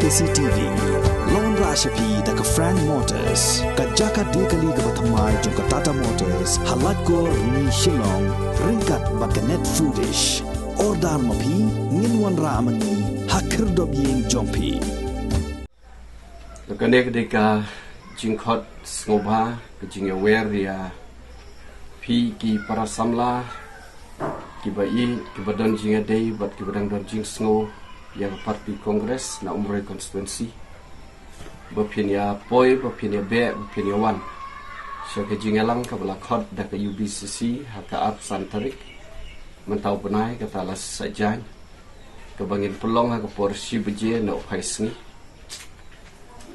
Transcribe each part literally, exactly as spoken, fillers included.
C T V. Long ra sha phi da ka Frank Motors, ka jaka de kali kaba thymmai jong ka Tata Motors, ha Laitkor, Rni, Shillong, ryngkat bad ka Net Foodish. Order ma phi, ngin wanrah ma ngi ha khyrdop ïing jong phi. Kane ka dei ka jingkhot sngewbha, ka jingïawer ïa phi ki para samla kiba i, kiba don jingïadei bad kiba dang don jingsngew ïa ka party Congress na Umroi constituency. Ba phin ïa poi, ba phin ïa beh, ba phin ïa wan sha ka jingïalang kaba la khot da ka U B C C ha ka arphew san tarik mynta u bnai, kata la Saitjaiñ, kaba ngin pynlong ha ka por shi baje na u phai sngi.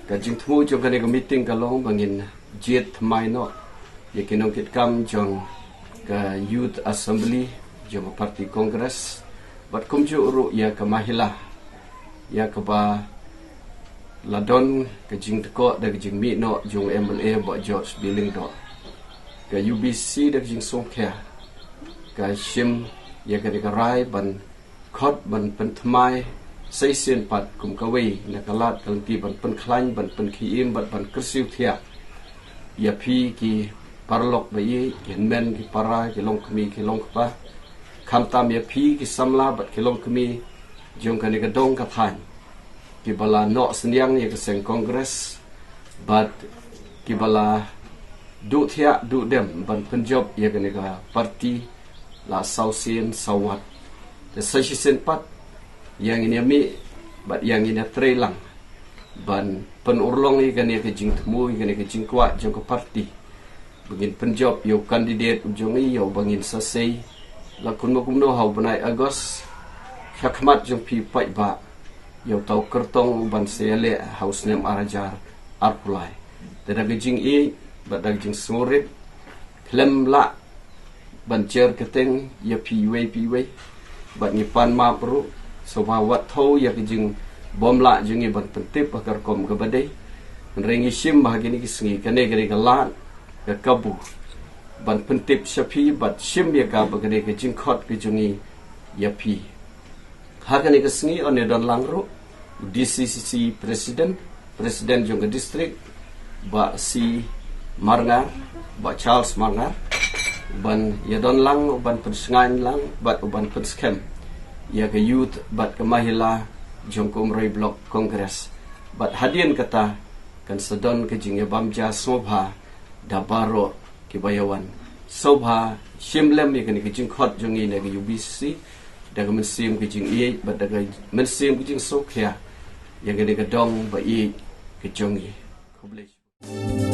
Ka jingthmu jong kane ka meeting ka long ba ngin jied thymmai noh ïa ki nongkitkam jong ka Youth Assembly jong ka party Congress, bad kumjuh ruh ïa ka Mahila, ïa kaba la don ka jingtkoh da ka jingmih noh jong M L A Bah George B Lyngdoh. Ka U B C da ka jingsngewkhia ka shim ïa kane ka rai ban khot ban pynthymmai sa shisien pat kum kawei na ka lad ka lynti ban pynkhlaiñ, ban pynkhie im bad ban kyrsiew thiah ïa phi ki paralok ba ïeit, ki hynmen, ki para, ki longkmie, ki longkpa, khamtam ïa phi ki samla bad ki longkmie jong kane ka dong ka thaiñ, kiba la noh synñiang ïa ka seng Congress bad kiba la duh thiah duh dem ban pynjop ïa kane ka party la saw sien saw wat. Te sa shisien pat ïa ngin ïa mih bad ïa ngin ïa trei lang ban pynurlong ïa kane ka jingthmu, ïa kane ka jingkwah jong ka party, ba ngin pynjop ïa u candidate u jong ngi, ïa uba ngin sa sei la kumno kumno ha u bnai August, shakhmat jong phi paidbah, ïa uta u kyrtong uban sa ïaleh ha u snem ar hajar arphew lai. Te da ka jingïeit bad da ka jingsngewrit, khlem lah ban jer kyrteng ïa phi iwei pa iwei, bad ngi pan map ruh, sngewbha wat thew ïa ka jingbymlah jong ngi ban pyntip ha ka rukom kaba dei. Hynrei ngi shim ba ha kine ki sngi, kane ka dei ka lad, ka kabu ban pyntip sha phi bad shim ïa ka ba ka dei ka jingkhot ka jong ngi ïa phi. Ha kane ka sngi yn ïa don lang ruh u D C C C President, President jong ka district, Bah C Marngar, Bah Charles Marngar, ban ïa don lang, ban pynshngaiñ lang bad u ban pynskhem ïa ka youth bad ka Mahila jong ka Umroi Block Congress. Bad hadien kata kan sa don ka jingïabam ja sngewbha da baroh kiba ïa wan. Sngewbha shim lem ïa kane ka jingkhot jong ngi na ka U B C C da ka mynsiem ka jingïeit bad da ka mynsiem ka jingsngewkhia ïa kane ka dong ba ïeit ka jong ngi. Khublei shibun.